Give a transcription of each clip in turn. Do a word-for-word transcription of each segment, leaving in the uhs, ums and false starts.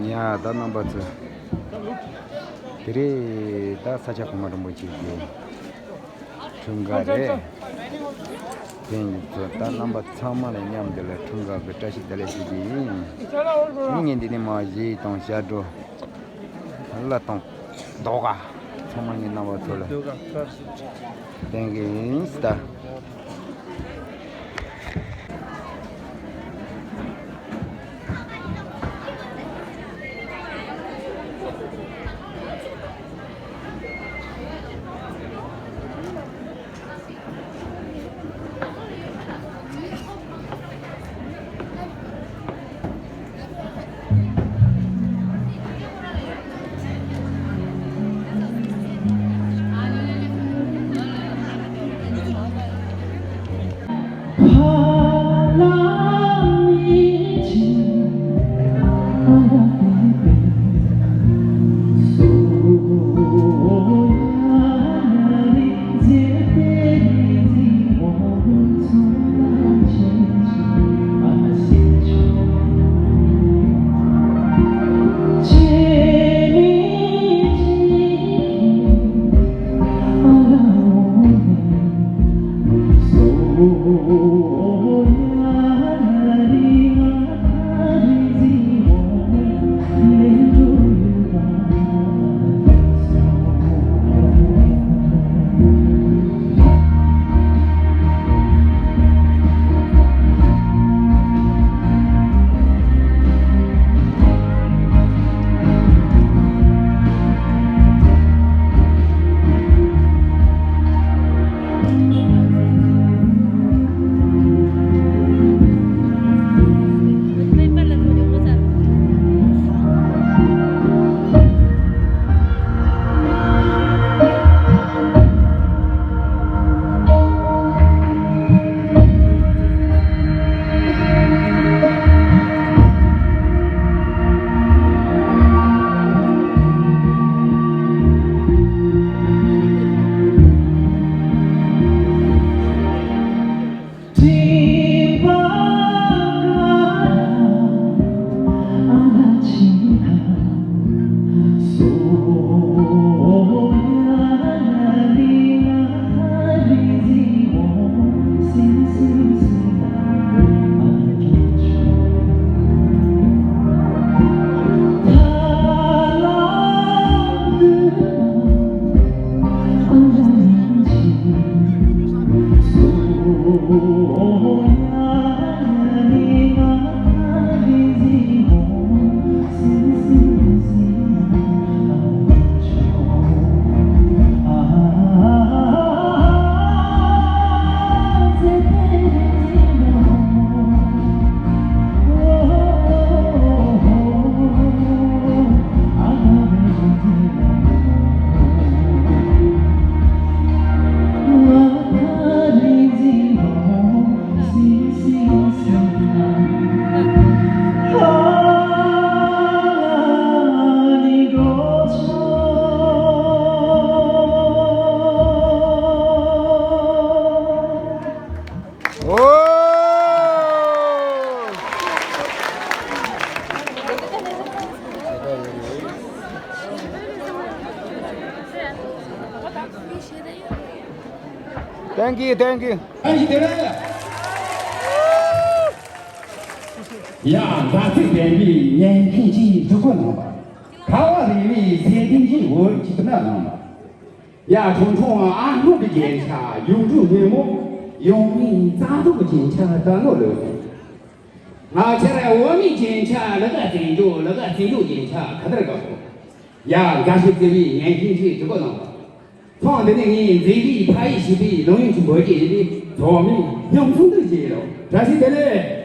ཡ་ད་རྣམ་པ་ཚོ། དེ་རེད། ད་ས་སྐྱ་གོང་མ་རིན་པོ་ཆེ་གི་འཁྲུངས་སྐར་རེད། དེ་ཡིན་ཚོ་ད་རྣམ་པ་ཚང་མ་ལ་མཉམ་དུ་ལ་འཁྲུངས་སྐར་གྱི་བཀྲ་ཤིས་བདེ་ལེགས་ཞུ་གི་ཡིན། ངས་འདི་ནས་མ་གཞས་དང་ཞབས་བྲོ། ལ་དང་། རྡོ་ག་ཚང་མ་ངས་རྣམ་པ་ཚོ་ལ། སྟོན་གི་ཡིན་ད། Thank you, thank you. ཡ། མཛའ་བརྩེ་ལྡན་པའི་ཉན་མཁན་གྱི་འབྲུག་པ་རྣམ་པ། ཁ་བ་རི་བའི་ཟས་ལྡན་གྱི་འོད་ཀྱི་སྣ་རྣམ་པ། ཡ། ཁྲུང་ཁྲུང་ཨ་སྔོན་གྱི་རྒྱན་ཆ་ཡུངས་འབྲུ་སྔོན་མོ། ཡོང་མིན་རྩ་དོག་གི་རྒྱན་ཆ་དྲ་ནོར་ལོས། ང་ཁྱེད་འོ་མའི་རྒྱན་ཆ་ལ་ཀ་བཙན་འཇོག་ལ་ཀ་བཙན་འཇོག་རྒྱན་ཆ་ཁ་དར་དགའ་པོ། ཡ། མཛའ་བཤེས་བརྩེ་བའི་ཉན་མཁན་གྱི་འབྲུག་པ་རྣམ་པ། ཐེངས་འདི་ནི་ངའི་མཛེས་སྡུག་ཕ་ཡུལ་ཞེས་པའི་ལོ་ཡུན་གྱི་འབོད་སྐད་ཡིན་པས་ཚང་མས་མཉམ་ཚོགས་འདུ་བྱེད་རོགས། བཀྲ་ཤིས་བདེ་ལེགས།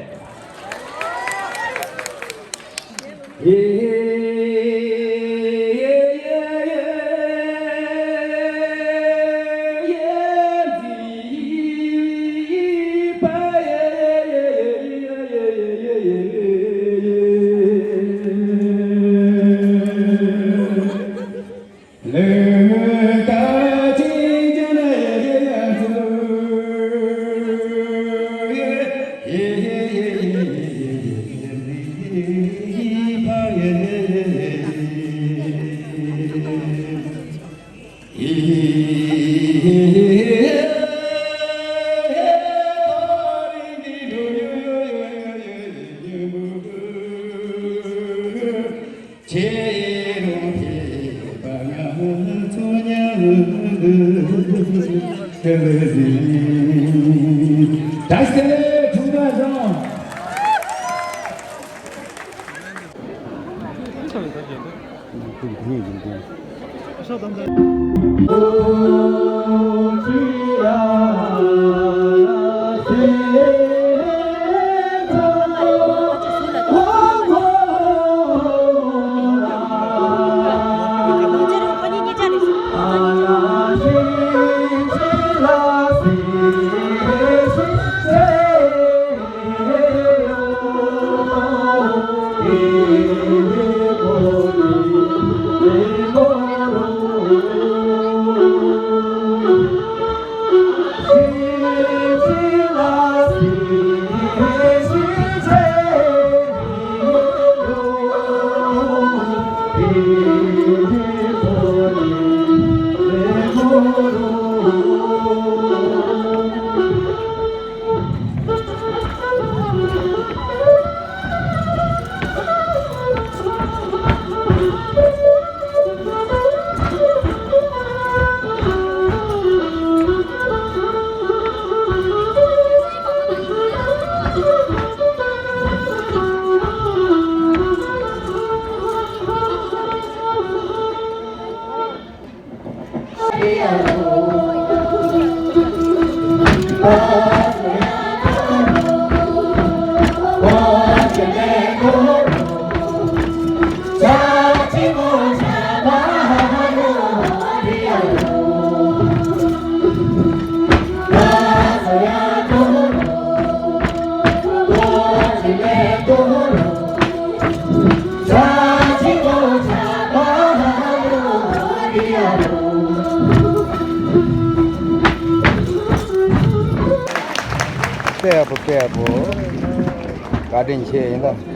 བཀྲ་ཤིས་བདེ་ལེགས། ཐུགས་རྗེ་ཆེ། དཔེ་ཡག་པོ། དཔེ་ཡག་པོ། བཀའ་དྲིན་ཆེ་ཡིན་ད།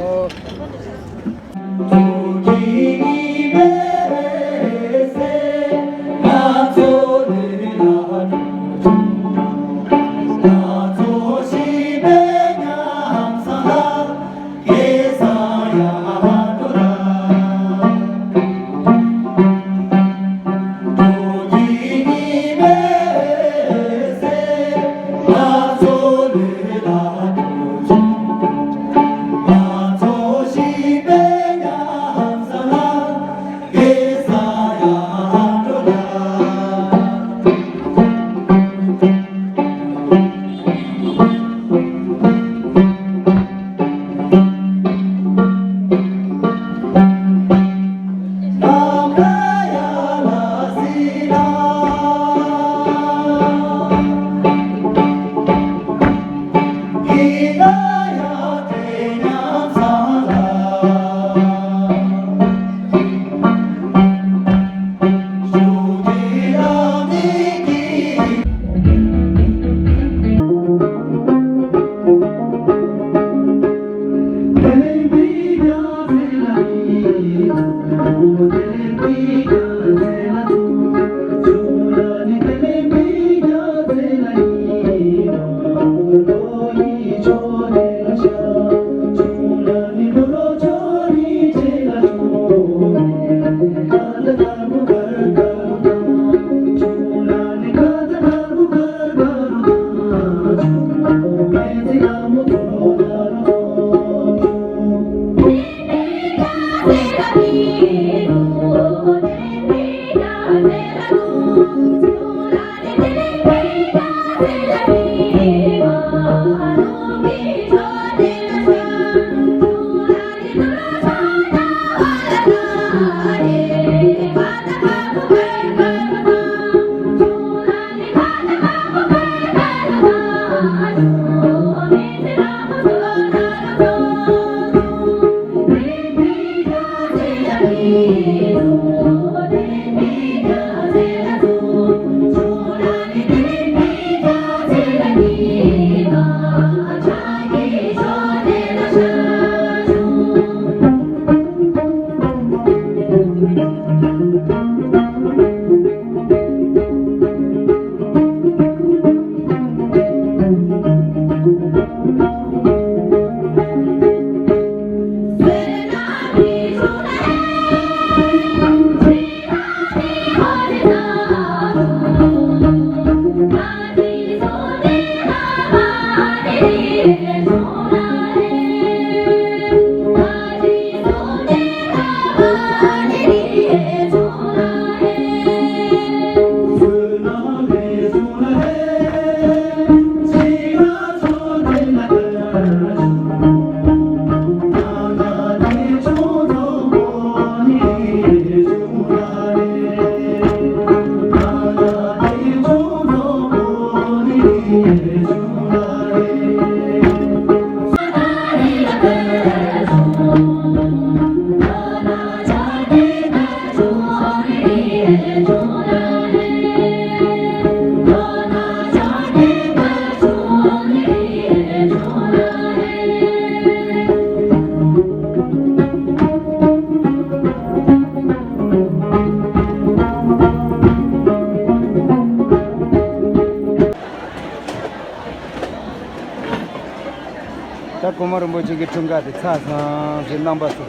ཀོང་མ་རིན་པོ་ཆེ་གི་འཁྲུངས་སྐར་དེ་ཚར་སོང་ཟེར་རྣམ་པ་ཚོ།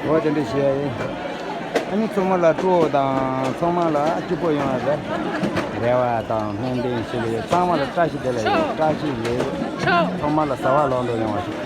འོ་དེ་འདྲ་བྱས་ཡིན། ཨ་ནི་ཚང་མ་ལ་སྤྲོ་བོ་དང་ཚང་མ་ལ་སྐྱིད་པོ་ཡོང་བ་རེད། རེ་བ་དང་སྨོན་འདུན་ཞུ་གི་ཡོད། ཚང་མ་ལ་བཀྲ་ཤིས་བདེ་ལེགས་ཡོད། བཀྲ་ཤིས་བདེ་ལེགས། ཚང་མ་ལ་བྱ་བ་ལམ་འགྲོ་ཡོང་བ་ཞིག